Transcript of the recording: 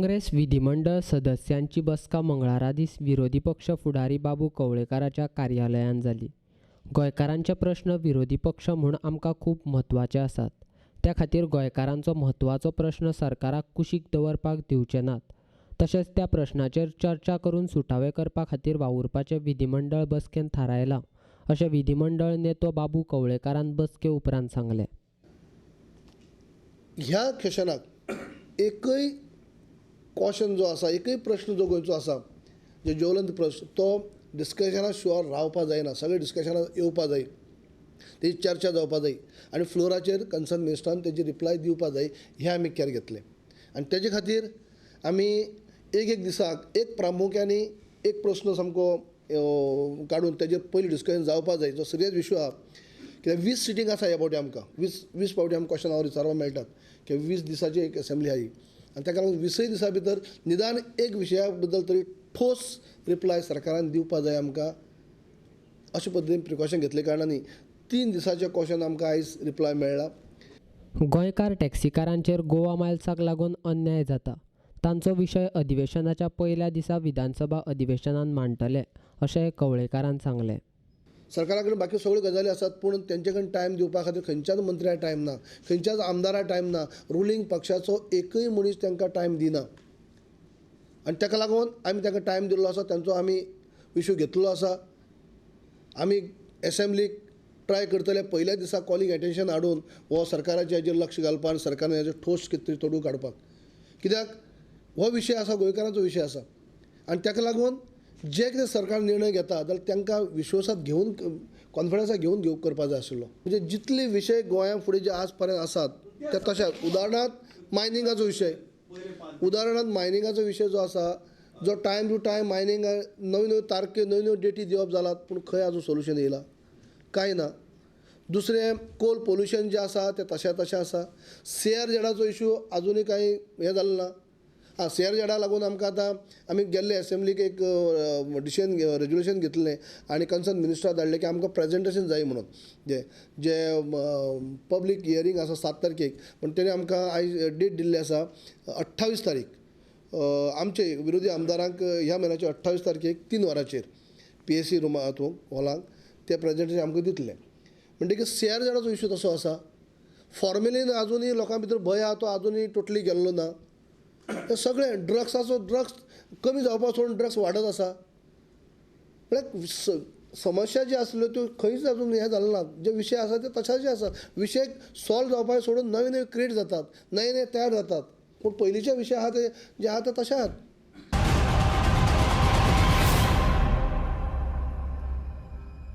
काँग्रेस विधिमंडळ सदस्यांची बसका मंगळारा दीस विरोधी पक्ष फुडारी बाबू कवळेकाराच्या कार्यालयांत जाली. गोंयकारांचे प्रश्न विरोधी पक्ष म्हूण आमकां खूब म्हत्वाचे आसात. त्या खातीर गोंयकारांचो म्हत्वाचो प्रश्न सरकाराक कुशीक दवरपाक दिवचे नात. तशेंच त्या प्रश्नाचेर चर्चा करून सुटावे करपा खातीर वावुरपाचें विधिमंडळ बसकेन थारायलां अशें विधिमंडळ नेतो बाबू कवळेकारान बसके उपरांत सांगलें. ह्या क्वेशनाक एकय क्वेश्चन जो आसा, एकय प्रश्न जो गोंयचो आसा, जो ज्वलंत प्रश्न, तो डिस्कशना शुअर रावपा जायना. सगळे डिस्कशनाक येवपा जाय, तेजी चर्चा जावपा जाय आनी फ्लोराचेर कन्सर्न मिनिस्टरान तेजी रिप्लाय दिवपा जाय. हें आमी केअर घेतलें आनी तेजे खातीर आमी एक एक दिसाक एक प्रामुख्यानी एक प्रश्न सामको काडून तेजेर पयलीं डिस्कशन जावपा जाय, जो सिरियस इशू आहा. कित्याक 20 सिटींग आसा ह्या फावटी आमकां, 20 फावटी आमकां क्वेश्चन our विचारपाक मेळटात की 20 दिसाची एक एसेंब्ली आहा ही आनी ताका लागून 20 दिसां भितर निदान एक विशया बद्दल तरी ठोस रिप्लाय सरकारान दिवपा जाय आमकां. अशे पद्दतीन प्रिकॉशन घेतले कारणान 3 दिसाचे क्वेश्चन आमकां आयज रिप्लाय मेळ्ळा. गोंयकार टॅक्सीकारांचेर गोवा मायल्साक लागून अन्याय जाता. तांचो विशय अधिवेशनाच्या पयल्या दिसा विधानसभा अधिवेशनान मांडटले अशें कवळेकारान सांगलें. सरकारा कडेन बाकी सगळ्यो गजाली आसात, पूण तेंचे कडेन टायम दिवपा खातीर खंयच्याच मंत्र्याक टायम ना, खंयच्याच आमदाराक टायम ना, रुलींग पक्षाचो एकय मनीस तांकां टायम दिना आनी ताका लागून आमी तांकां टायम दिल्लो आसा, तांचो आमी इशू घेतलो आसा. आमी एसेंब्लीक ट्राय करतले पयल्या दिसा कॉलिंग एटेन्शन हाडून हो सरकाराचें हेजेर लक्ष घालपाक आनी सरकारान हेजेर ठोस कितें तरी तोडून काडपाक. कित्याक हो विशय आसा, गोंयकारांचो विशय आसा आनी ताका लागून जे कितें सरकार निर्णय घेता जाल्यार तांकां विश्वासात घेवन, कॉन्फिडन्साक घेवन घेवप करपाक जाय आशिल्लो. म्हणजे जितले विशय गोंया फुडें जे आज पर्यंत आसात ते तशेंच, उदाहरणांत मायनिंगाचो विशय, उदाहरणांत मायनिंगाचो विशय जो आसा, जो टायम टू टायम मायनिंग नव्यो नव्यो तारखे, नव्यो नव्यो डेटी दिवप जालात, पूण खंय आजून सोल्युशन येयलां कांय ना. दुसरें कोल पोल्युशन जें आसा तें तशें तशें आसा. सीआरझेडाचो इशू आजुनूय कांय हें जालें ना. आं, सीआरझेडा लागून आमकां आतां आमी गेल्ले एसेंब्लीक एक डिसिजन रेजोल्युशन घेतलें आनी कन्सर्न मिनिस्टराक धाडलें की आमकां प्रेजेंटेशन जाय म्हणून, जे जे पब्लीक हियरींग आसा 7 तारखेक, पूण तेणी आमकां आयज डेट दिल्ली आसा 28 तारीख. आमचे विरोधी आमदारांक ह्या म्हयन्याचे 28 तारखेक 3 वरांचेर PAC रुमा हातूंत हॉलांक ते प्रेजेंटेशन आमकां दितले. म्हणटकीर सीआरझेडाचो इशू तसो आसा. फॉर्मेलीन आजुनूय लोकां भितर भंय आहा, तो आजुनूय टोटली गेल्लो ना. हे सगळें ड्रग्साचो, ड्रग्स कमी जावपा सोडून ड्रग्स वाडत आसा. म्हळ्यार समस्या जी आसल्यो त्यो खंयच आजून हें जालें ना. जे विशय आसा ते तशाचे आसा. विशय सॉल्व जावपा सोडून नवे नवे क्रिएट जातात, नवे नवे तयार जातात, पूण पयलींचे विशय आहा ते जे आहा ते तशे आहात.